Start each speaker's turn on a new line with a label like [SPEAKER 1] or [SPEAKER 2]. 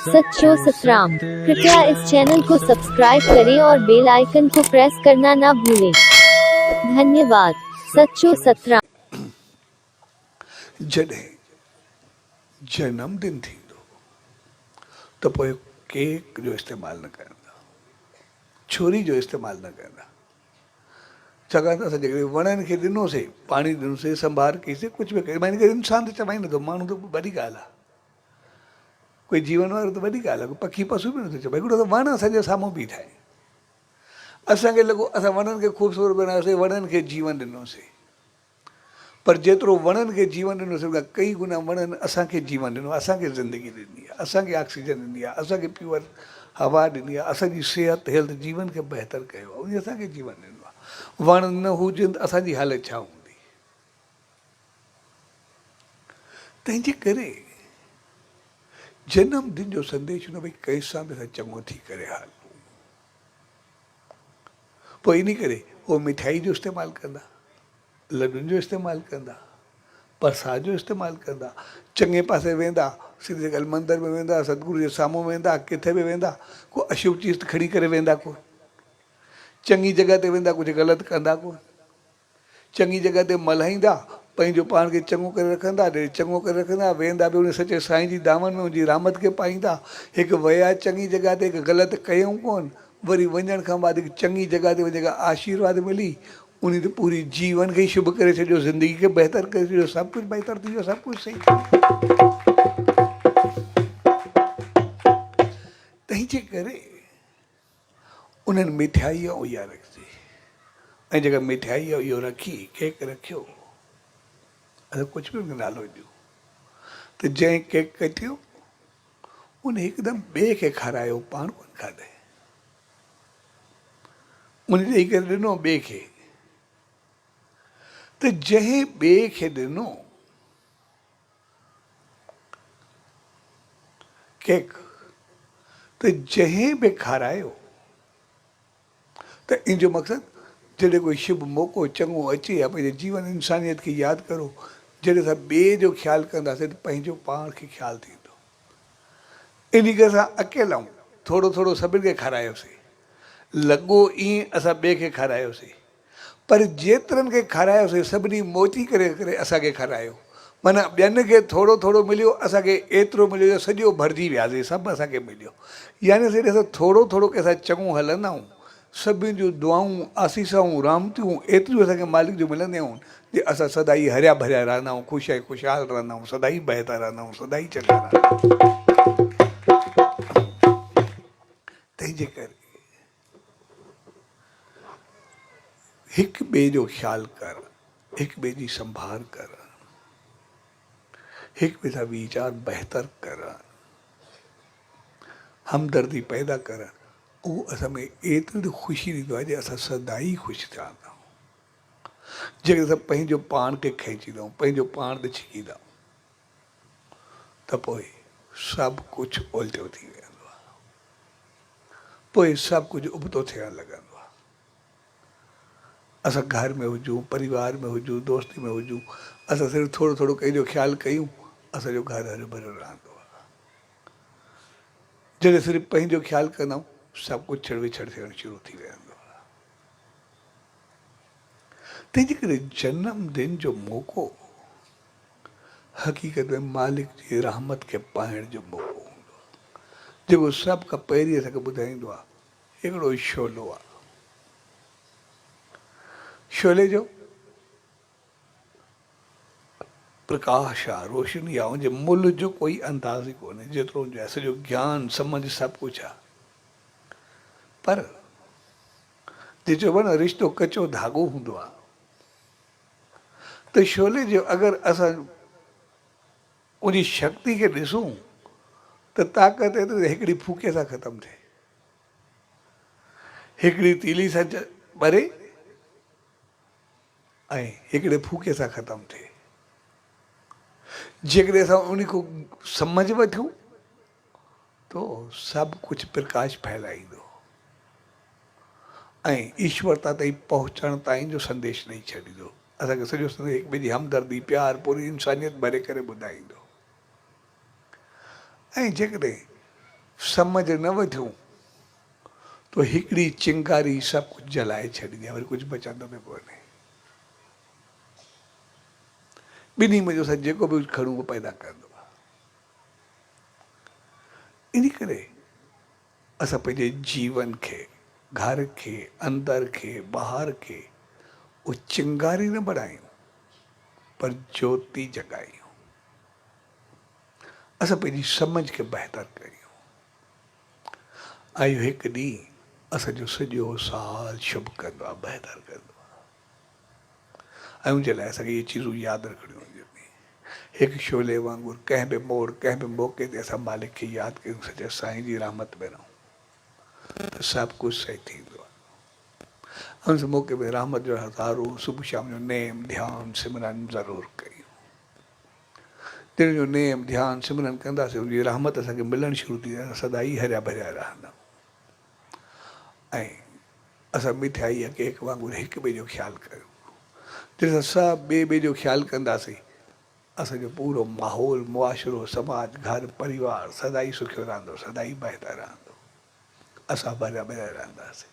[SPEAKER 1] सच्चो सतराम। कृपया इस चैनल को सब्सक्राइब करें और बेल आइकन को प्रेस करना ना भूलें। धन्यवाद। सच्चो सतराम।
[SPEAKER 2] जॾहिं जनम दिन थींदो त पोइ केक जो इस्तेमालु न कंदा, छुरी जो इस्तेमालु न कंदा, छाकाणि त असां जेकॾहिं वणनि खे ॾिनोसीं, पाणी ॾिनोसीं, संभार कईसीं, कुझु बि कयो, मां हिन खे इंसान त चवां ई नथो, माण्हू त वॾी ॻाल्हि आहे, कोई जीवन वारो त वॾी ॻाल्हि आहे, को पखी पशु बि नथो चए, हिकिड़ो त वण असांजे साम्हूं बीठा आहिनि, असांखे लॻो असां वणनि खे ख़ूबसूरत बणायोसीं, वणनि खे जीवन ॾिनोसीं, پر جيترو وڻن کي جيون ڏنوسين ان کان ڪئي گنا وڻن اسان کي جيون ڏنو، اسان کي زندگي ڏني آهي، اسان کي آڪسيجن ڏني آهي، اسان کي پيور هوا ڏني آهي، اسان جي صحت، هيلٿ، جيون کي بهتر ڪيو آهي، انهي اسان کي جيون ڏنو آهي. وڻ نه هجن ته اسان جي حالت ڇا هوندي؟ تنهن جي ڪري جنم دن جو سنديش هوندو آهي ڀئي ڪنهن سان به اسان چڱو ٿي ڪري هلون. پوء انهي ڪري هو مٺائي جو استعمال ڪندا. لڏن جو استعمال ڪندا، پرساد جو استعمال ڪندا، چڱي پاسي ويندا، سڌي ڳالهه مندر ۾ ويندا، ستگرو جي سامهون ويندا، ڪٿي به ويندا، ڪو اشڀ چيز ته کڻي ڪري ويندا ڪونه، چڱي جڳهه تي ويندا ڪجهه غلط ڪندا ڪونه، چڱي جڳهه تي ملهائيندا، پنهنجو پاڻ کي چڱو ڪري رکندا، جڏهن چڱو ڪري رکندا، ويندا به ان سچي سائين جي دامن ۾ ان جي رحمت کي پائيندا، هڪ ويا چڱي جڳهه تي هڪ غلط ڪيائون ڪونه، وري وڃڻ کان بعد هڪ چڱي جڳهه تي وڃي جيڪا آشيرواد ملي، انهي ته پوري جيون کي ئي شڀ ڪري ڇڏيو، زندگي کي بهتر ڪري ڇڏيو، سڀ ڪجهه بهتر ٿي ويو، سڀ ڪجهه صحيح ٿي ويو. تنهن جي ڪري انهن مٺائي اها رکجي ۽ جيڪا مٺائي اهو رکي ڪيڪ رکيو اسان ڪجهه به ان کي نالو ڏيون ته جنهن ڪيڪ ڪٽيو ان هڪدم ٻئي کي کارايو پاڻ ڪونه کاڌئي. ان ڏئي ڪري ڏنو ٻئي کي ته جنهن ٻئي کي ڏنو ڪيڪ ته جنهن به کارايو ته ان جو مقصد جڏهن ڪوئي شڀ موقعو چڱو اچي يا پنهنجي جيون انسانيت کي ياد ڪرو جڏهن اسان ٻئي جو خيال ڪنداسين ته پنهنجو پاڻ کي خيال ٿيندو. انهي ڪري اسان اڪيلا آهيون ٿورو ٿورو سڀن کي کارايوسين لڳو ائين اسان ٻئي کي کارايوسين پر جيترن کي کارايوسين سڀني موٽي ڪري ڪري اسان کي کارايو معنيٰ ٻين کي ٿورو ٿورو مليو اسان کي ايترو مليو جو سڄو ڀرجي وياسين سڀ اسان کي مليو يعني اسين ڏسو ٿورو ٿورو ڪنهن سان چڱو هلندا آهيون سڀني جون دعائون آسيسائون رحمتيون ايتريون اسان کي مالڪ جون ملنديون آهن جو اسان سدائين هريا ڀريا رهندا آهيون خوش ۽ خوشحال رهندا آهيون سدائين بهتر رهندا آهيون سدائين چڱا رهندا آهيون تنهن جي ڪري هڪ ٻئي جو خيال ڪر، هڪ ٻئي جي سنڀار ڪر، هڪ ٻئي سان ويچار بهتر ڪرڻ، همدردي پيدا ڪرڻ اهو اسان ۾ ايتري ته خوشي ڏيندو آهي جو اسان سدائين خوش رهندا آهيون. جيڪڏهن اسان پنهنجو پاڻ کي کينچيندا آهيون، پنهنجو پاڻ تي ڇڪيندا آهيون ته پوء سڀ ڪجهه الٽو ٿي ويندو آهي. پوء سڀ ڪجهه ابتو ٿيڻ لڳندو آهي. اسان گهر ۾ هجون، پريوار ۾ هجون، دوستي ۾ هجون، اسان صرف ٿورو ٿورو ڪنهن جو خيال ڪيون، اسان جو گهر هريو ڀريو رهندو آهي. جڏهن صرف پنهنجو خيال ڪندا آهيون، سڀ ڪجهه ڇڙ وڇڙ ٿيڻ شروع ٿي ويندو آهي. تنهن جي ڪري جنم دن جو موقعو حقيقت ۾ مالڪ جي رحمت کي پائڻ جو موقعو هوندو آهي، جيڪو سڀ کان پهرين اسان کي ٻڌائيندو آهي، هڪڙو شعلو آهي. شعلي جو پرڪاش آهي، روشني آهي، ان جي ملهه جو ڪوئي انداز ئي ڪونهي، جيترو ان جو آهي، سڄو گيان، سمجهه سڀ ڪجهه آهي. پر جيئن چئبو آهي نه رشتو ڪچو ڌاڳو هوندو آهي ته شعلي جو اگر اسان ان جي شڪتي کي ڏسون ته طاقت ايتري ته هڪڙي ڦوڪي سان ختم ٿئي. هڪڙي تيلي سان ٻري ۽ هڪڙي ڦوڪي سان ختم ٿئي. جيڪڏهن اسان ان کي سمجهه وٺون ته سڀ ڪجهه پرڪاش ڦهلائيندو ۽ ايشورتا تائين پهچڻ تائين جو سنديش ڏئي ڇڏيندو. اسان کي سڄو سنديش هڪ ٻئي جي همدردي، پيار، پوري انسانيت ڀري ڪري ٻڌائيندو. ۽ جيڪڏهن سمجهه نه وڌيون ته هڪڙي چنگاري سڀ ڪجهه جلائي ڇڏيندي آهي، وري ڪجهه بچندو به ڪونهي. ٻنهي منجهه اسان جيڪو به ڪجهه کڻون اهو پيدا ڪندو آهي. ان ڪري اسان پنهنجي جيون کي، گهر کي، اندر کي، ٻاهر کي اهو چنگاري نه بڻايون پر جوتي جڳايون. اسان پنهنجي سمجهه کي بهتر ڪريون ۽ اهو هڪ ڏينهن اسان جو سڄو سال شڀ ڪندو آهي، بهتر ڪندو آهي ۽ ان جي لاء اسان کي اهي چيزون ياد رکڻيون هونديون آهن. هڪ شعلي وانگر ڪنهن به موڙ، ڪنهن به موقعي تي اسان مالڪ کي ياد ڪيون، سچي سائين جي رحمت ۾ رهون ته سڀ ڪجهه صحيح ٿيندو آهي. ان موقعي ۾ رحمت جو هزارو صبح شام جو نيم، ڌيان، سمرن ضرور ڪيون. تن جو نيم، ڌيان، سمرن ڪنداسين، ان جي رحمت اسان کي ملڻ شروع ٿي ويندي، اسان سدائين هريا ڀريا رهندا ۽ اسان مٺائي يا ڪيڪ وانگر هڪ ٻئي جو خيال ڪريون. جڏهن اسان سڀ ٻئي ٻئي جو خيال ڪنداسين، اسان جو پورو ماحول، معاشرو، سماج، گهر، پريوار سدائين سکيو رهندو، سدائين بهتر رهندو. اسان به هريا ڀريا رهنداسين.